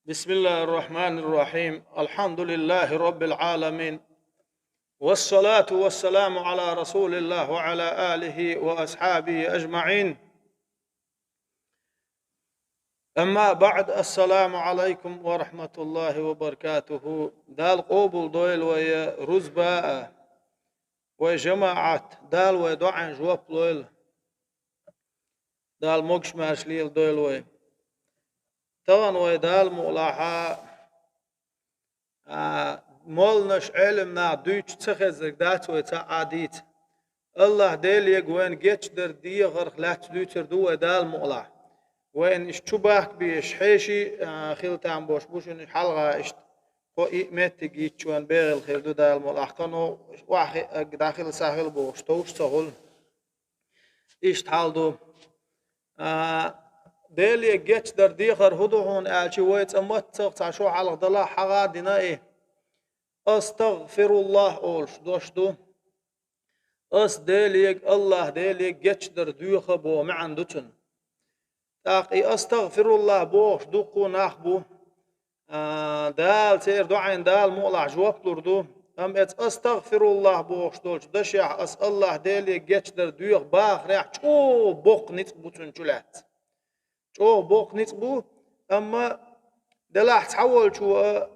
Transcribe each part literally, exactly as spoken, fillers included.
بسم الله الرحمن الرحيم. الحمد لله رب العالمين. والصلاة والسلام على رسول الله وعلى آله وأصحابه أجمعين. أما بعد، السلام عليكم ورحمة الله وبركاته. Дала къобал дойла вай рузба а, вай жамаӀат, Дала вай доӀайн жоп лойла. Дала могаш-маьрша леладойла вай. Тахана вай Дала мукъалахь а, молланаш, Ӏеламнаха дуьйцуш ца хезарг дац вай цхьа а дийца. АллахӀ Делега вайна гечдар дехарх лаьцна дуьйцур ду вай Дала мукъалахь. Вайна иштта чу бахка безаш хьеший а хила там болуш бу шуна хьалха иштта. Кхо-иъ меттиг йитча вайна бегӀийла хир ду Дала мукъалахь. Кхано охьахиънарг дӀахила схьахила бохуш, товш ца хуьлу. Иштта хьал ду. А, Деле гечдар дехар хӀун ду хьуна аьлча, вай цкъа маттах цхьа шо хьалха далахь хьагӀ а дина и. «АстагӀфируллахӀ» олуш дош ду. Ас Делега, АллахӀ Делега гечдар доьху боху маьӀна ду цуьнан. ТӀаккха и «АстагӀфируллахӀ» бохуш дуккха а нах бу. А, Дала церан доӀайн Дала мукъалахь жоп лур ду. Амма эцу «АстагӀфируллахӀ» бохуш долчу дашехь ас АллахӀ Деле гечдар доьху бахарехь чӀогӀа боккха ницкъ бу цуьнан чу лаьцна. ЧӀогӀа боккха ницкъ бу, амма делахь цхьаволчо а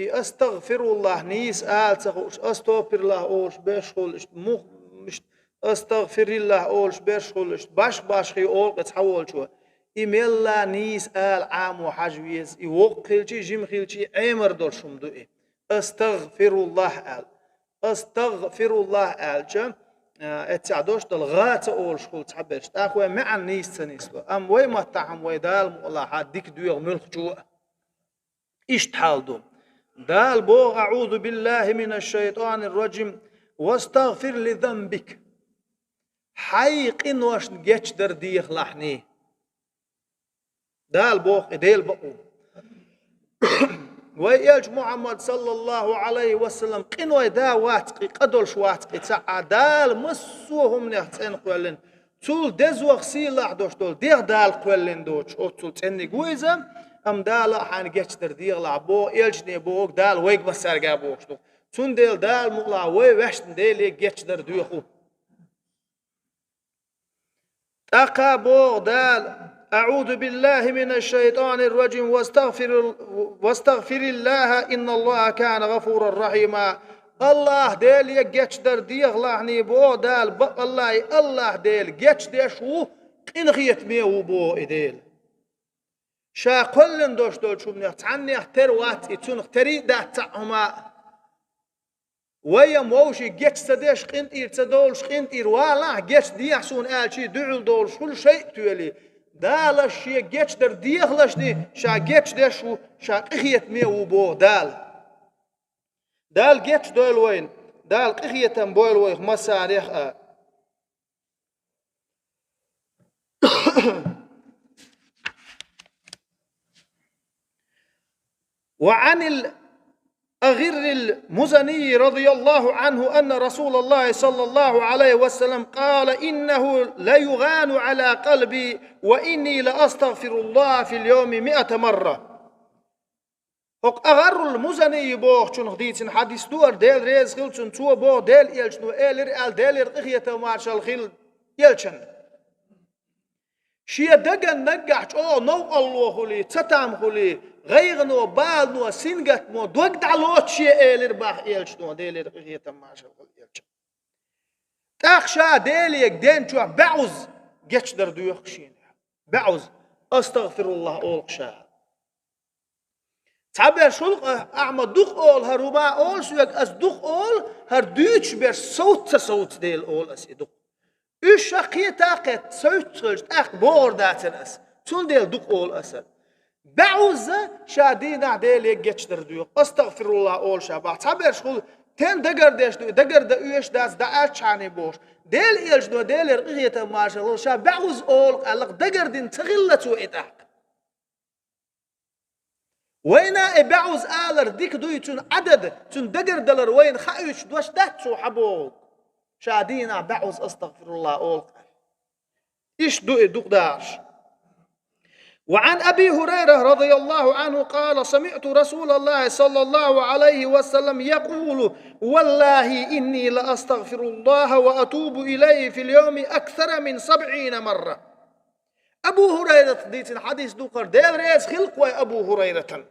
и «АстагӀфируллахӀ» нийса ала ца хууш, «АстагӀфируллахӀ» олуш берш хуьлу, иштта мух-, иштта «АстагӀфириллахӀ» олуш берш хуьлу, иштта башха-башхий олу кхин цхьаволчо. И мелла нийса ала Ӏамо хьажа веза, и воккха хилчий, жима хилчий, Ӏемар долуш хӀума ду и. «АстагӀфируллахӀ» аьлла. «АстагӀфируллахӀ» аьлча, а, эццехь дош дала гӀа ца олуш хуьлу цхьаберш. ТӀаккха вай маьӀна нийса ца нисло. Амма вай маттахь-м вай Дала мукъалахь дика доьху муьлххачо а. Иштта хьал ду. Дала боху: «АӀузу биллахӀи минаш-шайтӀанир-ражим, вастагӀфир ли занбик». Хьайн къиношна гечдар дехалахьний. Дала боху и Делан бакъо. Вай элча Мухьаммад, саллаллахӀу Ӏалайхи ва саллам, къиной да вац кхин, къа долуш вац кхин цхьа а, Дала массо а хӀуманех цӀена кхоьллина. Цул дезох, сийлахь долуш долу дегӀ Дала кхоьллина доцуш, оццул цӀенниг ву иза, амма Дала а хьайна гечдар дехалахь боху, элчане бохург Дала вайга массаьрга а бохуш ду. Цундела Дала мукъалахь вай ваьшна Деле гечдар доьху. ТӀаккха боху Дала: «АӀузу биллахӀи минаш-шайтӀанир-ражим, вастагӀфирил-, вастагӀфириллахӀа, инналлахӀа кана гӀафурар-рахьима». АллахӀ Деле гечдар дехалахьний боху Дала, бакъалла и АллахӀ Дела гечдеш ву, къинхетаме ву боху и Дела. Ша кхоьллина долуш долчу хӀуманех цхьаннех тера вац и, цунах тера а дац цхьа а хӀума а. Вай-м вовшийн геч ца деш, къинтӀера ца довлуш, къинтӀера валахь, геч дехьа суна аьлчий, дуьхьал довлуш хуьлу шайъ а тоьлий. Дала шен гечдар дехалашний, ша гечдеш ву, ша къинхетаме ву боху Дала. Дала гечдойла вайна, Дала къинхетам бойла вайх массарех а. وعن الأغر المزني رضي الله عنه أن رسول الله صلى الله عليه وسلم قال: إنه ليغان على قلبي وإني لأستغفر الله في اليوم مئة مرة. ХӀокху АгӀаррул Музаний бохучунах дийцина хьадис ду хӀара, Дела реза хила цунна, цо боху, Делан элчано элира аьлла, Делера къинхетам, маршалла хила элчанна. Шен дагана наггахь чӀогӀа новкъарло хуьлий, цатам хуьлий, гӀайгӀано, балано, сингаттамо, дог дӀалоцуш шен элира боху элчано, Делера къинхетам, маршалла хила элчанна. ТӀаккха ша Деле ден чохь баьӀуза гечдар доьху шена. БаьӀуза, астагӀфируллахӀ олу ша. Цхьаберш хуьлу-кх, ахьа ма дукха олу хӀара хӀума олу соьга, ас дукха олу, хӀара дуьйцуш берш совца ца совцу дела олу ас и дукха. Уьш ша кхета а кхетта, совцуш хилча, тӀаккха бохур дацара ас. Цундела дукха олу ас хӀара. БаьӀуза ша дийнахь Деле гечдар доьху. АстагӀфируллахӀ олу ша боху. Цхьаберш хуьлу, тен дагардеш ду, дагардан оьшуш дац, дӀа аьлчхьана бохуш. Делан элчано, Делера къинхетам, маршалла хила, ша баьӀуза олу аьлла-кх, дагардина ца хилла цо и тӀаккха. Вайна и баьӀуза алар дика дуй, цуьнан Ӏадад, цуьнан дагардалар вайна хауьйтуш дош дац цо хьан бохург? Ша дийнахь баьӀуза астагӀфируллахӀ олу-кх. Иштта ду и дукха дахарш. وعن أبي هريرة رضي الله عنه قال: سمعت رسول الله صلى الله عليه وسلم يقول: والله إني لأستغفر الله وأتوب إليه في اليوم أكثر من سبعين مرة. Абу Хурайрат дийцина хьадис ду хӀара, Дела реза хилла вай Абу Хурайратан.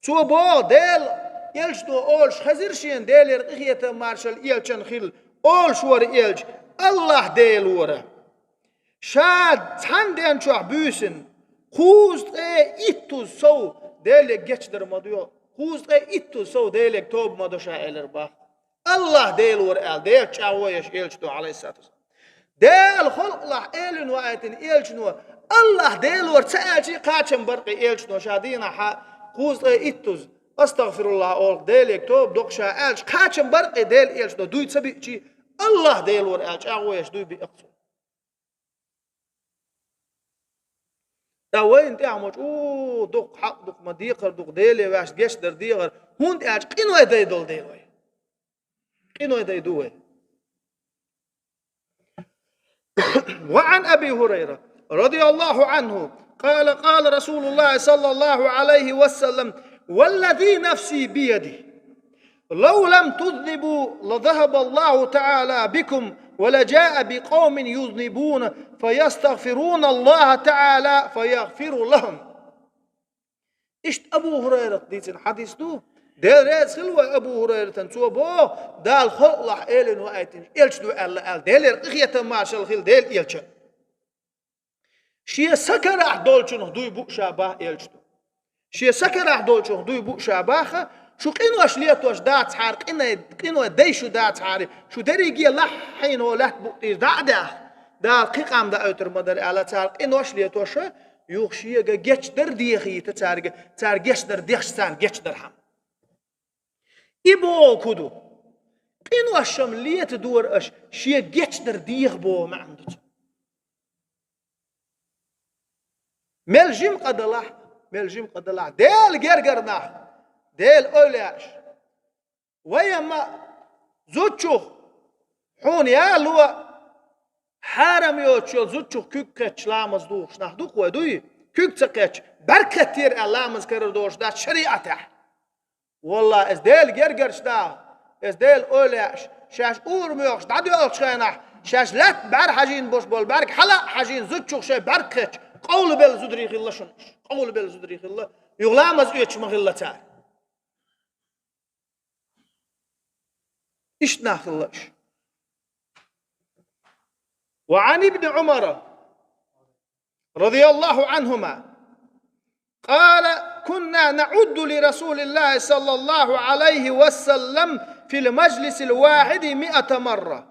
Цо боху, Дела элчано олуш хезира шена, Делера къинхетам, маршалла элчанна хилла, олуш вара элча: АллахӀ Дела вара ша цхьана ден чохь буьйсина кхузткъе иттуза сов Деле гечдар ма до, кхузткъе иттуза сов Деле тоба ма до ша, элира боху. АллахӀ Дела вара аьлла, Дела чӀагӀо еш элчано, Ӏалайхиссалату вассалам. Дела халкъалахь элина ваийтина элчано, АллахӀ Дела вара ца аьлча а, кхачам бара-кх элчано ша дийнахь кхузткъе иттуза астагӀфируллахӀ олу-кх, Деле тоба до-кх ша аьлча, кхачам бара-кх Дела элчано дуй ца биъча а, АллахӀ Дела вара аьлла чӀагӀо еш дуй биъ-кх цо. Ткъа вайна тӀехь ма чӀогӀа дукха хьакъ ду-кх, ма декхар ду-кх Деле ваьш гечдар дехар, хӀунда аьлча къиной дай долу Дела вай. Къиной дай ду вай. وعن أبي هريرة رضي الله عنه قال: قال رسول الله صلى الله عليه وسلم: والذي نفسي بيده، لو لم تذنبوا لذهب الله تعالى بكم ولجاء بقوم يذنبون فيستغفرون الله تعالى فيغفر لهم. Иштта Абу Хурайрат дийцина хьадис ду. Дела реза хилла вай Абу Хурайратан, цо боху, Дала халкъалахь элина ваийтина элчано аьлла аьлла, Делера къинхетам, маршалла хилла Дела элчанна. Шен сакарахь долчунах дуй биъ ша боху элчано. Шен сакарахь долчунах дуй биъ ша боху, шу къинош летош дацахьара, къиной, къиной дай шу дацахьара, шу дерриге лахьийна лаьтта букъ тӀера дӀа а даьхна, Дала кхин къам даийтар ма дара аьлла, цара къинош летош, юха шега гечдар дехийта цаьрга, цара гечдар дехча царна гечдархьама. И бохург хӀун ду? Къинош-м летадора аша, шега гечдар деха боху маьӀна ду цуьнан. Мел жима къа далахь, мел жима къа далахь, Делан гергара нах, Делан эвлаяаш, вай-м а зудчух хьуна яло, хьарам йоцуш йолу зудчух куьг кхетча ламаз духуш нах ду-кх вай, дуй? Куьг ца кхетча, бӀаьрг кхеттера аьлла ламаз карара долуш дац шариӀатехь. Валлахь, иза Делан гергарчу наха, иза Делан эвлаяаш, шаьш урамехуш дӀадоьлхучу хенахь, шаьш лаьтта бӀаьра хьажийна болуш болу бӀаьрг хьала а хьажийна, зудчух шайн бӀаьрг кхетча, къовлабелла зударий хилла шуна уьш, къовлабелла зударий хилла, юха ламаз оьцуш ма хилла цара. Иштта нах хилла уьш. وعن ابن عمر رضي الله عنهما قال: كنا نعد لرسول الله صلى الله عليه وسلم في المجلس الواحد مئة مرة: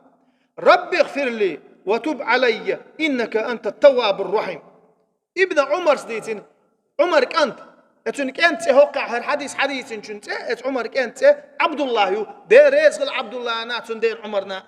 رب اغفر لي وتب علي إنك أنت التواب الرحيم. Ибн Ӏумарс дийцина, Ӏумар кӀант, э, цуьнан кӀентан цӀе хӀокхахь хӀара хьадис хьадийцинчун цӀе, э, Ӏумар кӀентан цӀе Ӏабдуллахь ю, Дела реза хила Ӏабдуллахьна, цуьнан дена Ӏумарна.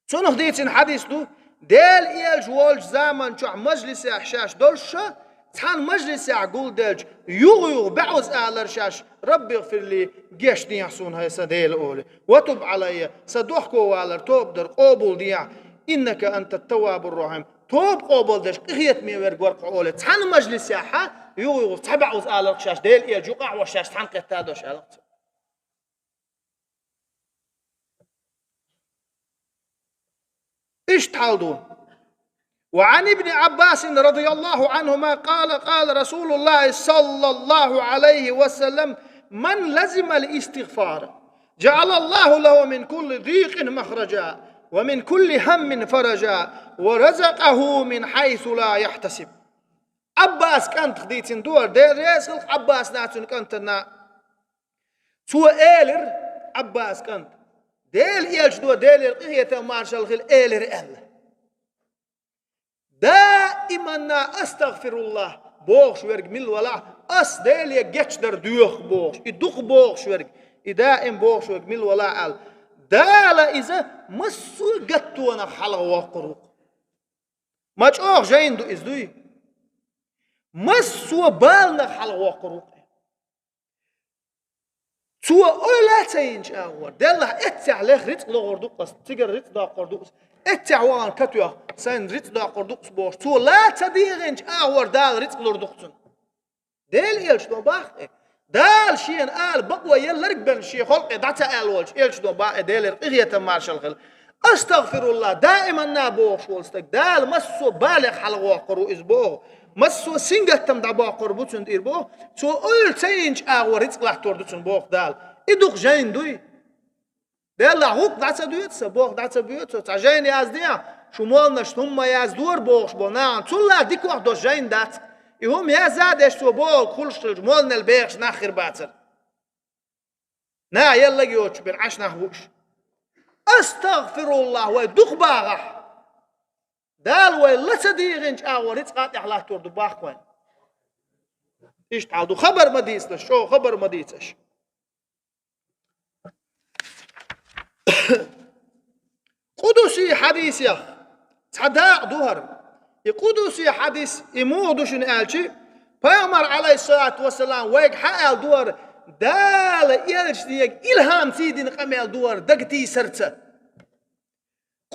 Цунах дийцина хьадис ду, Дела элча волчу заман чохь мажлисехь шаьш долуш ша, цхьана мажлисехь гулделча, юха-юха баьӀуза алара шаьш: «Рабби гӀфирли, гечдехьа суна, хӀай сан Дела», олий. «Ва туб Ӏалайя, сан дохковалар, тоба дар къобалдехьа, иннака анта ат-таввабур рахьим, тоба къобалдеш, къинхетаме верг вара хьо», олий. Цхьана мажлисехь а юха-юха цхьа баьӀуза алара шаьш, Дела элча юкъахь волуш шаьш цхьаьна кхетта долуш аьлла цо. Иштта хьал ду. وعن ابن عباس رضي الله عنهما قال: قال رسول الله صلى الله عليه وسلم: من لزم الاستغفار جعل الله له من كل ضيق مخرجا ومن كل هم فرجا ورزقه من حيث لا يحتسب. Ӏаббас кӀантах дийцина дора, Дела реза хилла Ӏаббасна, цуьнан кӀантана. Цо элира, Ӏаббас кӀант, Дела элчано, Делера къинхетам, маршалла хила, элира аьлла: «Даиманна астагӀфируллахӀ бохуш верг мила валахь, ас Деле гечдар доьху бохуш, и дукха бохуш верг, и даим бохуш верг мила валахь», аьлла. Дала иза массо а гаттонах хьалхавоккхур ву-кх. Ма чӀогӀа жайна ду иза, дуй? Массо а баланах хьалхавоккхур ву-кх. Цо ойла а ца йинчу агӀор, деллахь эццехь лех рицкъ лохур ду ас, цигара рицкъ доккхур ду ас. Эццехь вахана катоьхна, сайна рицкъ доккхур ду-кх бохуш, цо ла ца дийгӀинчу агӀор Дала рицкъ лур ду-кх цунна. Делан элчано боху-кх и. Дала шена ала бакъо елларг бен шен халкъе дӀа ца аьлла волчу элчано боху-кх и, Делера къинхетам маршалла хила. АстагӀфируллахӀ, даиманна бохуш волу стаг, Дала массо а балех хьалагӀоккхур ву иза боху, массо а сингаттам дӀабоккхур бу цунна тӀера боху, цо ойла ца йинчу агӀор рицкъ латтор ду цунна боху Дала. И дукха жайна дуй? Деллахь, гӀуллакх дӀа ца доьду сан, болх дӀа ца боьду со, цхьа жайна яздехьа, шу молланашна хӀумма яздора бохуш болу нахана, цул а дикох долуш жайна дац. И хӀума яздан деш цо бохург хуьлуш хилча, молланал бехаш нах хир бацара. Наха еллаг йоцуш бен Ӏаш нах бууш. АстагӀфируллахӀ, вай дукха багӀахь, Дала вай ла ца дийгӀинчу агӀор рицкъа тӀехь латтор ду боху вайна. Иштта хьал ду, хабар ма дийцалаш, чӀогӀа хабар ма дийцалаш. Къудси хьадисех цхьа дакъа ду хӀара. И къудси хьадис, и муха ду шуна аьлча, Пайхамар, Ӏалайхиссалату вассалам, вайга хьааьлла ду хӀара, Дала элчанега илхьам ца дина къамел ду хӀара, дагатийсарца.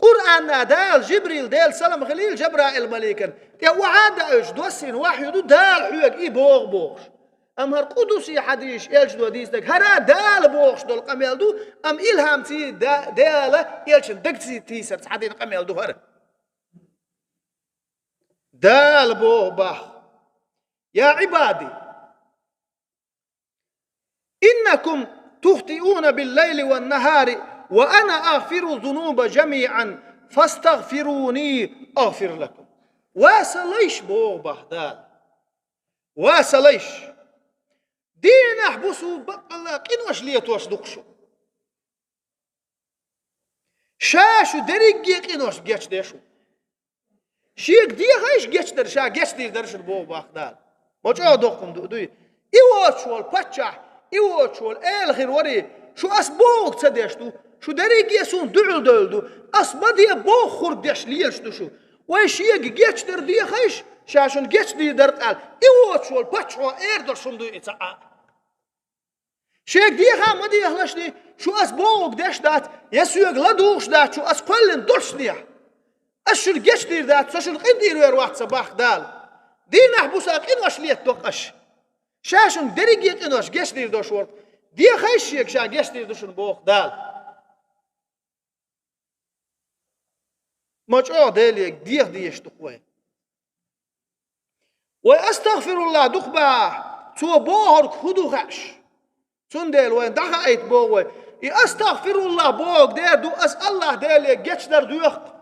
Къуръанна Дала Жибрил, Делан салам хилийла Жабраил маликан, тӀе охьа а даийтуш, доссийна вахьйу ду, Дала хьоьга и боху бохуш. Амма хӀара къудси хьадисаш элчано дийцинарг, хӀара Дала бохуш долу къамел ду, амма илхьам ца да-, Дала элчан дагатийсарца хьадина къамел ду хӀара. Дала боху боху: «Я Ӏибади, иннакум тухтиуна биллайли ван-нахари, ва ана агӀфиру зунуба жамиӀан, фастагӀфируни агӀфир лакум». Ва сан лайш, боху боху Дала. Ва сан лайш! Дийнахь-бусу баккъалла къинош летош ду-кх шу. Ша шу дерриге а къинош гечдеш ву. Шега дехайша гечдар, ша гечдийр дара шуна, боху боху Дала. Ма чӀогӀа доккха хӀума ду, дуй? И воцуш волу паччахь, и воцуш волу эла хир варий, шу ас бохург ца деш ду, шу дерриге а суна дуьхьал девлла ду, ас ма де бохург деш лелаш ду шу. Вай шега гечдар дехайша, ша шуна гечдийр дара-кх аьлла, и воцуш волу паччахьо эр долуш хӀума дуй и цхьаъ а. Шега деха а ма дехалаш ди, шу ас бохург деш дац, я соьга ладугӀуш дац шу ас кхоьллина долуш дехьа. Ас шуна гечдийр дац, со шуна къинтӀера вер вац сан, боху Дала. Дийнахь-буса къинош летадо-кх аша. Ша шуна дерриге а къинош гечдийр долуш волу-кх. Дехайша шега, ша гечдийр ду шуна, боху Дала. Ма чӀогӀа Деле деха дезаш ду-кх вай. Вай астагӀфируллахӀ дукха бахахь, цо бохург хӀун ду хаьаш. Цундела вайна дӀахаийта боху вай. И астагӀфируллахӀ бохург дера ду, ас АллахӀ Деле гечдар доьху-кх.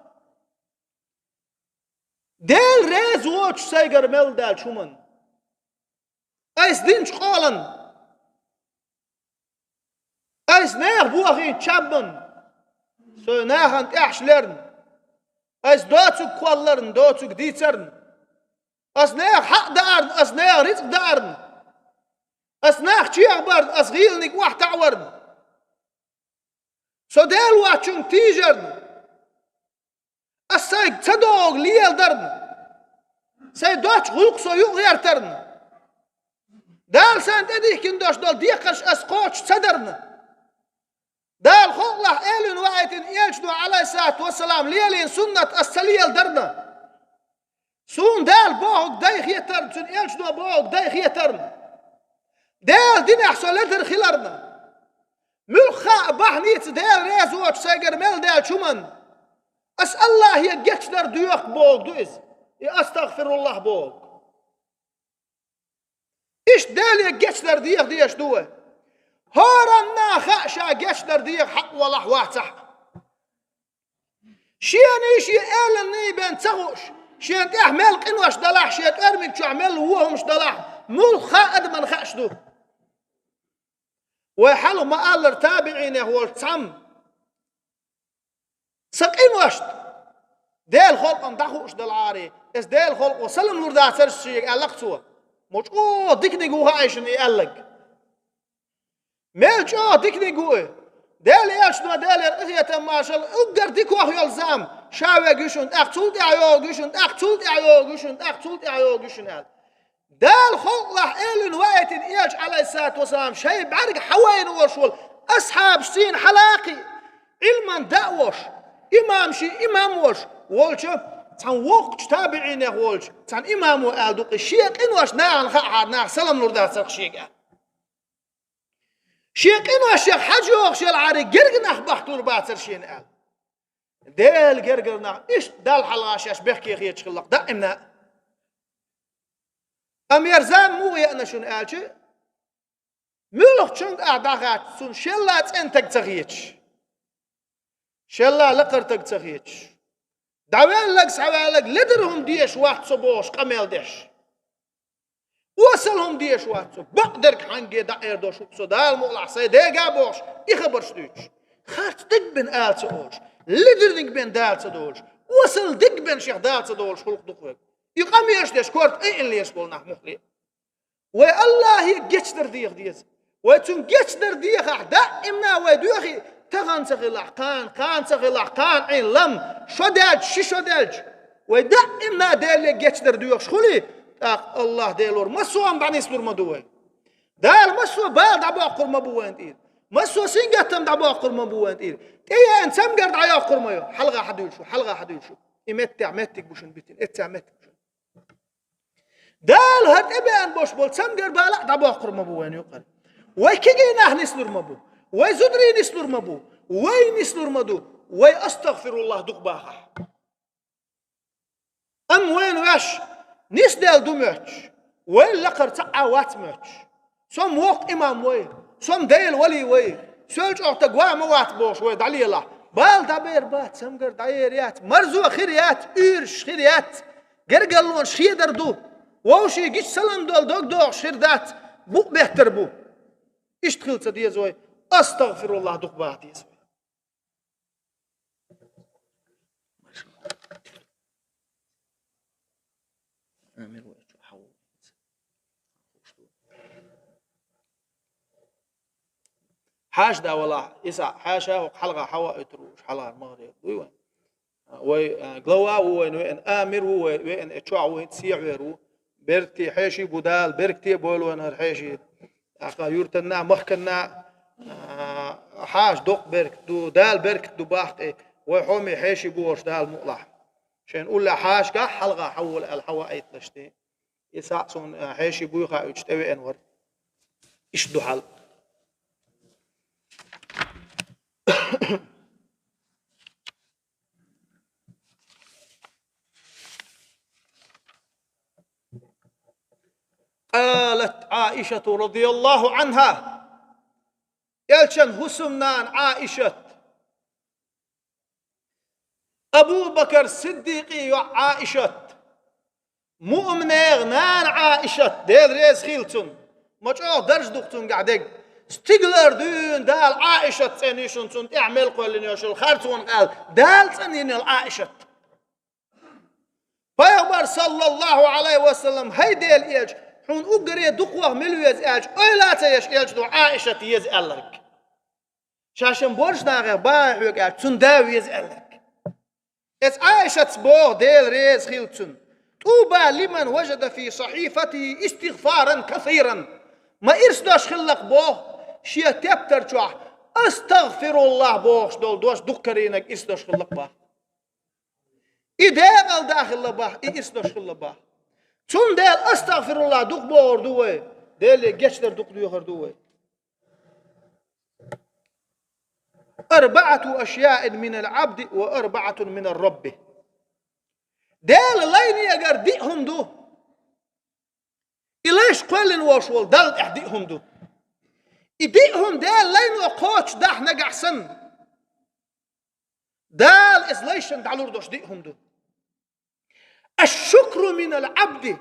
Дела реза воцуш сайгара мел даьллачу хӀуманна. Айса динчу къоланна. Айса нехан бохийначу чаббанна. Со нахана тӀаьхьаш лерна. Айса доцург кхолларна, доцург дийцарна. Ас нехан хьакъ даарна, ас нехан рицкъ даарна. Ас нах чехбарна, ас гӀийланиг охьатаӀаварна. Со Дела воцчунга тийжарна. Ас сайга ца догӀург леладарна, сайн доцчу гӀуллакх со юкъагӀертарна, Дала сайна тӀедихкина долуш долу декхарш ас кхочуш ца дарна, Дала халкъалахь элина ваийтина элчано, Ӏалайхиссалату вассалам, лелийна суннат ас ца леладарна, суна Дала бохург дай хетарна, цуьнан элчано бохург дай хетарна, Делан динехь со ледар хиларна, муьлхха а бахьаница Дела реза воцуш сайгара мел даьллачу хӀуманна, ас АллахӀе гечдар доьху бохург ду иза, и астагӀфируллахӀ бохург. Иштта Деле гечдар деха дезаш ду вай. ХӀоранна хаьа ша гечдар деха хьакъ валахь, вацахь. Шена шен эланний бен ца хууш, шена тӀехь мел къинош далахь, шен тӀоьрмиг чохь мел вон хӀумаш далахь, муьлхха а адамна хаьаш ду. Вай хьалха ма-аллара, табиӀинех волчу цхьамма: «Сан къиношна Делан халкъана дӀахууш далахьара, аса Делан халкъо салам лур дацара шега», аьлла-кх цо. Ма чӀогӀа диканиг ву хаьий шуна и аьлларг. Мел чӀогӀа диканиг ву и! Делан элчано, Делера къинхетам, маршалла, уггар дикох йолу зама ша верг ю шуна, тӀаккха цул тӀаьхьа йогӀург ю шуна, тӀаккха цул тӀаьхьа йогӀург ю шуна, тӀаккха цул тӀаьхьа йогӀург ю шуна аьлла. Дала халкъалахь элина ваийтина элча, Ӏалайхиссалату вассалам, шайн бӀаьрга хьавайна волуш волу асхьабаш цӀийна хьалакхий, Ӏилман даа волуш, Имам ший имам волуш волчу, цхьана воккхачу табиӀинех волчу цхьана имамо аьлла ду-кх, шен къинош нахана хаахьара, наха салам лур дацара-кх шега. Шен къиношех хьажа йогӀуш елахьара, герга нах бахкалур бацара шена аьлла. Делан гергара нах иштта Далла хьалха шаьш бехке хеташ хилла-кх даимна а. Амма хӀара зама муха еана шуна аьлча, муьлххачуьнга ахь дӀахаьттича, цунна шелла цӀена таг ца хеташ, шелла лакхара таг ца хеташ, дӀаваьлларг, схьаваьлларг ледара хӀума дезаш вац со бохуш къамел деш, осал хӀума дезаш вац со, бакъдерг хьанге дӀаэр долуш ву-кх со, Дала мукъалахь, сайн дега а бохуш, и хабарш дуьйцуш. Харц дерг бен ала ца олуш, ледара дерг бен дала ца долуш, осал дерг бен шех дала ца долуш гӀуллакх ду-кх верг. И къамелаш деш корта айина лелаш болу нах муххале а. Вай Аллахье гечдар деха деза. Вай Цунна гечдар дехахь, даимна вай доьхий, тахана ца хилахь, кхана, кхана ца хилахь, кхана Ӏийна лам, шо даьлча, ши шо даьлча, вай даимна Деле гечдар доьхуш хуьлий, тӀаккха Аллахь Делора массо а хӀума дӀанислур ма ду вай. Дала массо а бала дӀабоккхур ма бу вайна тӀера. Массо а сингаттам дӀабоккхур ма бу вайна тӀера. ТӀееана цамгар дӀайоккхур ма ю. Хьалха хьадуьйшу, хьалха хьадуьйшу. И меттехь меттиг бу шуна битина, эццехь меттиг бу шуна. Дала хӀара тӀебеана болуш болу цамгар бала а дӀабоккхур ма бу вайна юкъара. Вай кегий нах нислур ма бу. Вай зударий нислур ма бу. Вай нислур ма ду. Вай астагӀфируллахӀ дукха бахахь. Амма вайна ваьш нисделла ду моьттуш, вай лакхара цхьа а вац моьттуш. Со-м воккха имам вай, со-м Делан вали вай, сол чӀогӀа стаг ван ма вац бохуш вай дӀалелахь, бала дӀабер бац, цамгар дӀаер яц, марзо хир яц, уьйраш хир яц, гергарлонаш хедар ду, вовшийн гича салам долу дог дохуш хир дац, букъ беттар бу. Иштта хила ца деза вай, астагӀфируллахӀ дукха баха деза вай. Хьаша да валахь, Исаъ, хьаша хӀокху хьалха хьава а оьтур ву, уьш хьалхара магӀарера дуй вайн. Вай, а, глава ву вайн веана, амир ву вай веана, э, чохь ву хӀинца сехьавер ву. Беркате хьеший бу Дала, беркате а бойла вайна хӀара хьеший. ТӀаккха юьртанна а, махканна а, а, хьаша доккха беркат ду, Дала беркат ду бахкъе, вай хьоме хьеший бу ваш Дала мукъалахь. Шайн уллехь хьашагахь хьалха хьавола аьлла хьава айталаш тӀе. Исаъ суна, а, хьеший буй хаийтуш тӀевеана вара. Иштта ду хьал. قالت عائشة رضي الله عنها. Элчан хӀусамнана Ӏаишат. Абу Бакар Сиддикъий йоӀ Ӏаишат. Муъминех нана Ӏаишат, Дела реза хила цунна. Ма чӀогӀа дарж ду-кх цуьнгахь дерг. Стигалара дуьйна Дала Ӏаишат цӀена йишина, цунна тӀехь мел кхоьллина йолуш йолу харцонан къаьл Дала цӀанйина йолу Ӏаишат. Пайхамар, саллаллаху Ӏалайхи ва саллам, хӀай Делан элча, хьуна уггаре дукхох мила веза аьлча, ойла а ца еш элча ду Ӏаишат еза аьлларг. Ша шен борш нахех бахьа хьоьга аьлча, цунна да веза аьлларг. Эцу Ӏаишатс боху, Дела реза хила цунна: «طوبى لمن وجد في صحيفته استغفارا كثيرا». Ма ирс дош хилла-кх боху, шен тептар чохь «АстагӀфируллахӀ» бохуш долу дош дукха карийнарг ирс дош хилла-кх боху. И декъала да хилла боху, и ирс дош хилла боху. Цундела «АстагӀфируллахӀ» дукха бохур ду вай, Деле гечдар дукха доьхур ду вай. «أربعة أشياء من العبد وأربعة من الرب». Дела лайнегара диъ хӀума ду. И лайш кхоьллина волуш волу Далла тӀехь диъ хӀума ду. И диъ хӀума Дела лайно кхочушдахь нагахь санна, Дала эцу лайшна дӀалур долуш диъ хӀума ду. «الشكر من العبد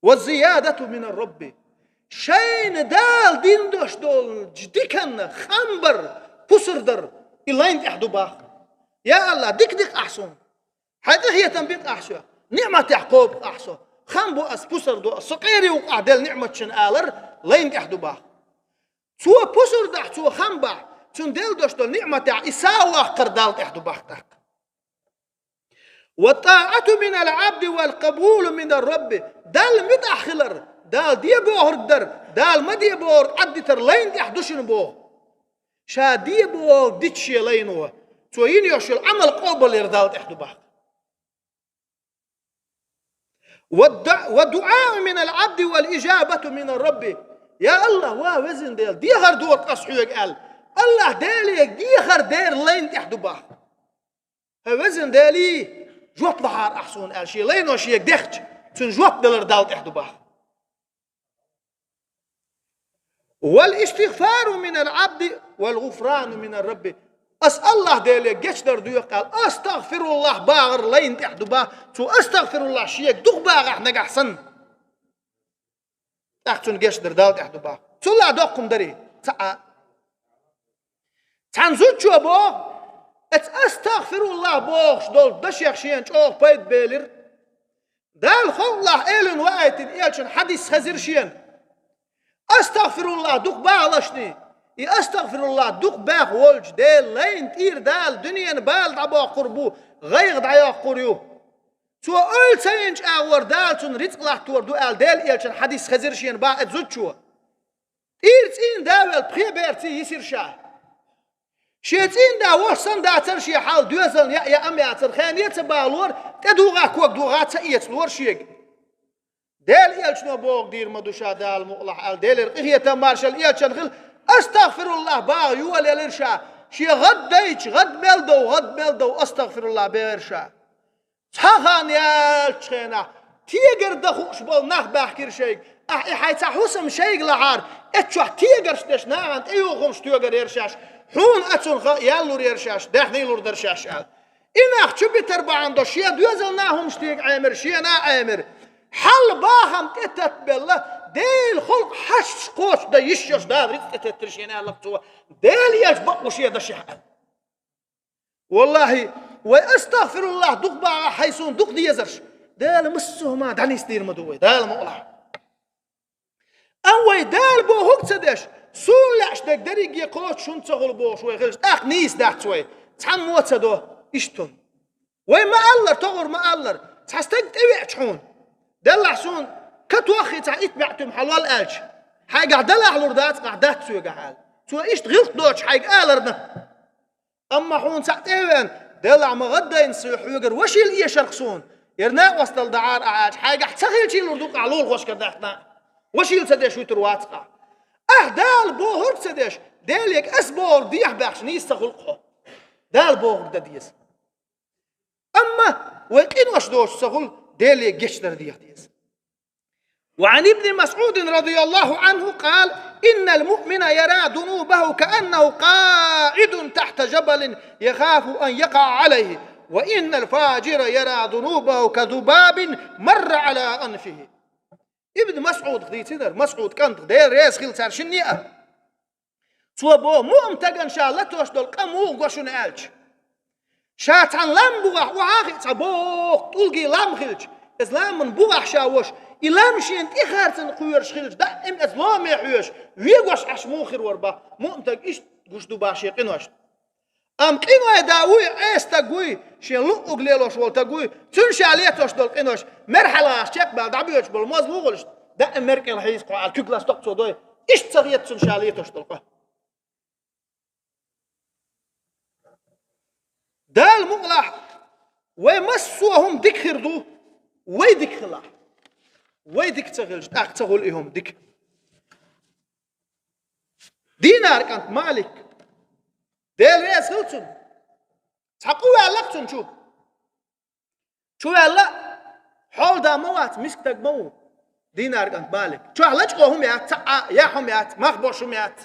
والزيادة من الرب». Шайна Дала дина долуш долчу диканна хам бар, пусар дар, и лайна тӀехь ду боху. Я АллахӀ, дика дика ахь суна. Хьайн къинхетам бикъ ахь соьга. НиӀматех кхобу ахь со. Хам бу ас, пусар ду ас, со къера ву-кх ахь делла ниӀматшна алар лайна тӀехь ду боху. Цо пусар дахь, цо хам бахь, цунна делла долуш долу ниӀматех и сов ваккхар Далла тӀехь ду боху тӀаккха. «والطاعة من العبد والقبول من الرب». Далла муьтӀахь хилар, Дала де бохург дар, Дала ма де бохург Ӏаддитар лайна тӀехь ду шуна боху. Ша де бохург дича шен лайно, Цо йина йолуш йолу Ӏамал къобалъяр Далла тӀехь ду боху. «والدعاء من العبد والإجابة من الرب». Я АллахӀ, ва Везан Дела, дехар дора ас хьоьга аьлла, АллахӀ Деле дехар дер лайна тӀехь ду боху. ХӀай Везан Дела, жоп лахьара ахь суна аьлла, шен лайно шега дехча, цуьнан жоп далар Далла тӀехь ду боху. «والإستغفار من العبد والغفران من الرب». Ас АллахӀ Деле гечдар доькъу аьлла, астагъфируллахӀ бахар лайна тӀехь ду боху, цо астагъфируллахӀ шега дукха бахахь нагахь санна, тӀаккха цунна гечдар Далла тӀехь ду боху. Цул а доккха хӀума дарий? Цхьа а. Цхьана зудчо боху, эца астагъфируллахӀ бохуш долу дашех шена чӀогӀа пайда белира. Дала халкъалахь элина ваийтина элчан хьадис хезира шена. АстагъфируллахӀ дукха бахалашний, и астагъфируллахӀ дукха баха волчу Делан лайна тӀера Дала дуьненан бала дӀабоккхур бу, гӀайгӀа дӀайоккхур ю. Цо ойла ца йинчу агӀор Дала цунна рицкъ латтор ду аьлла, Делан элчан хьадис хезира шена боху эца зудчо. ТӀера цӀийнан да велла пхе берций йисира ша. Шен цӀийнан да волуш санна дацара шен хьал, доьзална яа яа ма яцара, хене а ца балора, тӀедугӀа ког дугӀа ца эцалора шега. Делан элчано бохург дийр ма ду ша, Дала мукъалахь аьлла, Делера къинхетам маршалла элчанна хила, астагъфируллахӀ баха йолаелира ша. Шен гӀаддайча, гӀад мел дов, гӀад мел дов, астагъфируллахӀ бехира ша. Цхьа хан яьллачу хенахь, тегар дан хууш болу нах баьхкира шайга. Ахь и хьайн цхьа хӀусам шайга лахьара, эццохь тегарш деш нахана тӀеюху хӀумаш тоьгар яра шаьш, хьуна а цунах яллур яра шаьш, даьхний лур дара шаьш аьлла. И нах чу битар бахьана долуш шен доьзална а хӀумаш тега Ӏемира, шена а Ӏемира. Хьал бахам тӀе татбелла, Делан халкъ хьашташ кхочушдан йиш йолуш Дала рицкъ тӀететтира шена аьлла цо, Дела елча бакъ ву шен дашехь аьлла. Валлахьи, вай астагъфируллахӀ дукха бахахь, хьайн суна дукха дезарш, Дала массо а хӀума дӀанисдийр ма ду вай, Дала мукъалахь. Амма вай Дала бохург ца деш, суна лаьаш дерг дерриге кхочуш хӀунда ца хуьлу бохуш вай хилча, тӀаккха нийса дац вай, цхьаммо а ца до, иштта хӀума. Вай ма-аллара, тохур ма-аллара, цхьа стаг тӀевеача хьуна, деллахь суна, катоххий цхьа итт бӀе туьма хьалол аьлча, хьайгахь далахь лур дац, ахь дац соьгахь аьлла. Цо иштта гӀиллакх доцуш хьайга аларна. Амма хьуна цхьаъ тӀе а веана, деллахь ма гӀаддайна соьга хьоьгара вашийла эшарх суна, яра накъосталла дахьара ахь аьлча, хьайгахь ца хилчий лур ду-кх ахь лулахошкара даьхна, вашийла ца деш вуьтур вац-кх ахь. Ахь Дала бохург ца деш, Делега ас бохург дехьа баьхча нийса ца хуьлу-кх хьо. Дала бохург дан деза. Амма вай къинош доцуш ца хуьлу, Деле гечдар деха деза. وعن ابن مسعود رضي الله عنه قال: إن المؤمن يرى ذنوبه كأنه قاعد تحت جبل يخاف أن يقع عليه، وإن الفاجر يرى ذنوبه كذباب مر على أنفه. Ибн МасӀудах дийцинарг, МасӀуд кӀантах, Дела реза хила цаьршинна а. Цо боху, муъмин стагана ша латош долу къа муха го шуна аьлча, ша цхьана лам бухахь охьа а хиъна, цхьа боху тӀулгий лам хилча, иза ламан бухахь ша вош, и лам шена тӀехарцана кхоьруш хилча, даима иза ломе хьоьжуш, вегош Ӏаш муха хир вара боху, муъмин стаг иштта гуш ду боху шен къиношна. Амма къиной да вуй, Ӏеса стаг вуй, шен луъург лелош волу стаг вуй, цуьнан ша летош долу къинош, мер хьалхахь чекхбаьлла дӀабоьдуш болу моза ву хуьлуш, даима мер кӀел хьийза кхо аьлла, куьг ластокх цо дой, иштта ца хета цуьнан ша летош долу къа. Дала мукъалахь, вай массо а хӀума дика хир ду, вай дика хилахь. Вай дика ца хилча, тӀаккха ца хуьлу и хӀума дика. Динар кӀант Малик, Дела реза хила цунна, цхьа къу ваьлла-кх цунна чу. Чу ваьлла, хьол дан ма вац, миска стаг ма ву, Динар кӀант Малик. Чохь лачкъо хӀума яц, цхьа а яхь хӀума яц, мах бош хӀума яц.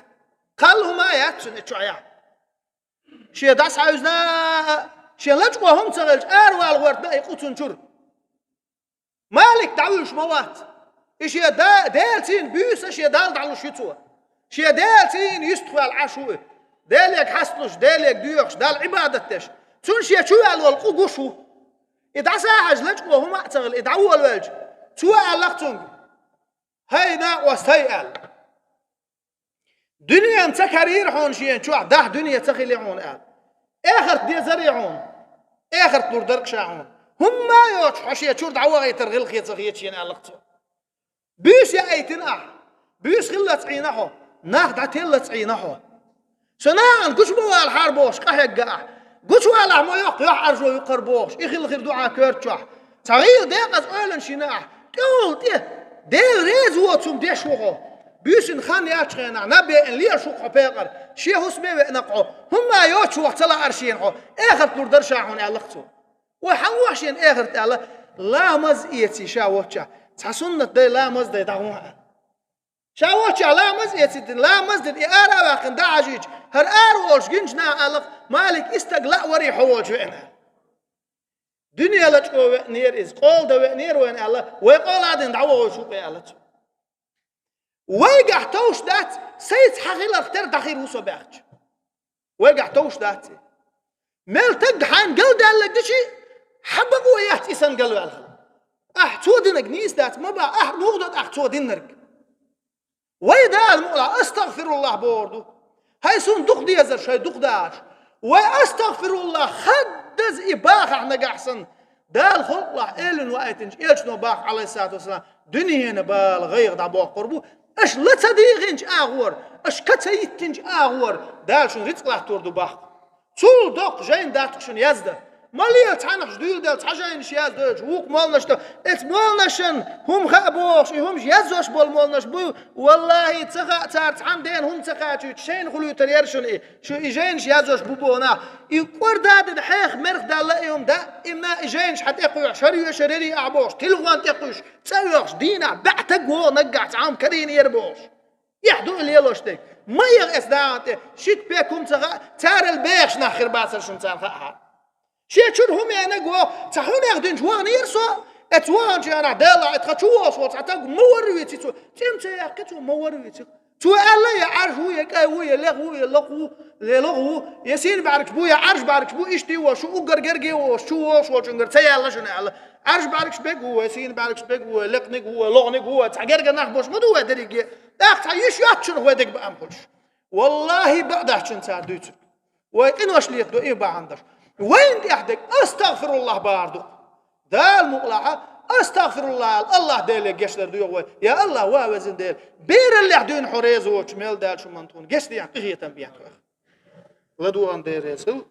Кхалла хӀума а яц цуьнан и чохь яхь. Шен дӀасахьаьвзина а, шен лачкъо хӀума ца хилча, аравала гӀортана и къу цунна чуьра. Малик дӀавуьлуш ма вац. И шен да-, Делаца буьйса шен Далла дӀалуш ю цо. Шен Делаца юьстахваьлла Ӏаш ву и. Делега хьасталуш, Делега доьхуш, Далла Ӏибадат деш. Цунна шен чу ваьлла волу къу гуш ву. И дӀасахьаьжча лачкъо хӀума а ца хилла, и дӀаволавелча, цо аьлла-кх цуьнга: «ХӀай накъост, хӀай», аьлла. «Дуьне ца карийра хьуна шена чохь, дахь дуьне ца хили хьуна», аьлла. «Эхарт дезарий хьуна? Эхарт лур дара-кх ша хьуна. ХӀумма а йоцуш, хьо шен чуьра дӀавахийтар гӀиллакхе ца хета шена», аьлла-кх цо. Буьйса яийтина ахь, буьйса хиллалц Ӏийна хьо, нах дӀателлалц Ӏийна хьо. Со нахана гучу ма валахьара бохуш къахьегна ахь, Гучувалахь ма йоккха, йохь Ӏаржо юкъара бохуш, и хила хир ду Ӏа коьртачохь. Цхьа гӀийла декъаза ойланаш йина ахь, тӀехула тӀе, Дела реза воцу хӀума деш ву хьо. Буьйсанна хан яьллачу хенахь, наб яьлла лелаш ву хьо пекъар, шен хӀусаме веана хьо, хӀумма йоцуш ву хьо ца лаьара шена хьо, эхарт лур дара ша хьуна аьлла-кх цо. Вай хьан ву хьо шена эхарт аьлла, ламаз эций ша воцчохь, цхьа суннат дай, ламаз дай дӀагӀо аьлла. Ша воцчохь ламаз эцийтина, ламаз дина, и ара а ваьккхина дӀахьажийча, хӀара ара волуш гиначу наха аьлла-кх, Малик, и стаг лаьа варий хьо волчу веана. Дуьне лачкъо веанера иза, къола дан веанера вайна аьлла, вай къола а дина дӀавогӀуш ву-кх и аьлла цо. Вайгахь товш дац, сайца хьан хиларх тера дӀахир ву со баьхча. Вайгахь товш дац и. Мел таг хьайна галдаьлларг дичи, хьан бакъо яц и санна галваьлла хила. Ахь цо динарг нийса дац, ма бан, ахь муха до ахь цо динарг. Вай Дала мукъалахь астагъфируллахӀ бохур ду. ХӀай суна дукха дезар шайн дукха дахаш. Вай астагъфируллахӀ хаддаза и бахахь нагахь санна, Дала халкъалахь элина ваийтинчу элчано баха, Ӏалайхиссалату вассалам, дуьненан бала гӀайгӀа дӀабоккхур бу. Аша ла ца дийхинчу агӀор, аша ка ца йиттинчу агӀор Дала шуна рицкъ латтор ду баха. Цул доккха жайна дац-кх шуна яздан. Ма лела цхьанхьаш дуьйладелла цхьа жайнаш яздойтуш, вукху молланаш до. Эцу молланашна хӀума хаьа бохуш, и хӀумаш язъеш болу молланаш буй, валлахӀи, ца хаьа цара цхьана дена хӀума ца кхачуьйтуш, шайна хуьлуьйтур яра шуна и. Шу и жайнаш язъеш бу боху нах. И кӀорда а дина хьеха мерх даьлла и хӀума, даимна и жайнаш хьан тӀе кхуьйхьуш, хӀара йоьшур ярий ахь бохуш, телефон тӀе кхуьйсуш, цӀа а оьхуш, дийнахь баьӀ таг вогӀу наггахь цхьа хӀума карийна яра бохуш. Эхь ду и лелош дерг. Ма эха эцу дагӀана тӀе, шиъ-пхиъ хӀума ца хаьа, царал бехаш нах хир бацара шуна царна хаьахьара. Шен чуьра хӀума яьннарг вогӀу, цхьа хӀуманех динчу вахана яра со, эцу ваханчу хенахь Делахь, и тхан чу вогӀуш волу цхьа таг ма варра вици цо, цӀе ма ца яьккхи цо, ма варра вици. Цо аьлла, я Ӏаржа ву, я кӀай ву, я лекха ву, я лакха ву, я логӀа ву, я сийна бӀаьргаш бу, я Ӏаржа бӀаьргаш бу, иштта ву, шу уггар герге ву, шу вогӀуш волчуьнгара ца яьлла шуна аьлла. Ӏаржа бӀаьргаш бег ву вай, сийна бӀаьргаш бег ву вай, лекханиг ву вай, логӀаниг ву вай, цхьа гергара нах болуш ма ду вай дерриге. ТӀаккха цхьа йиш йоццушунах вай дерг баам хуьлуш. ВаллахӀи, бакъ дац шуна цара дуьйцург. Вай къинош летадо и бахьана даш. Вайна тӀехь дерг астагъфируллахӀ бахар ду. Дала мукъалахь, астагъфируллахӀ аьлла, АллахӀ Деле гечдар доьху вай. Я АллахӀ, ва везан Дела, бераллехь дуьйна хьо реза воцуш мел даьлла шу ман тхуна гечдехьа, къинхетам бехьа вайх. ЛадогӀан Дела реза хила.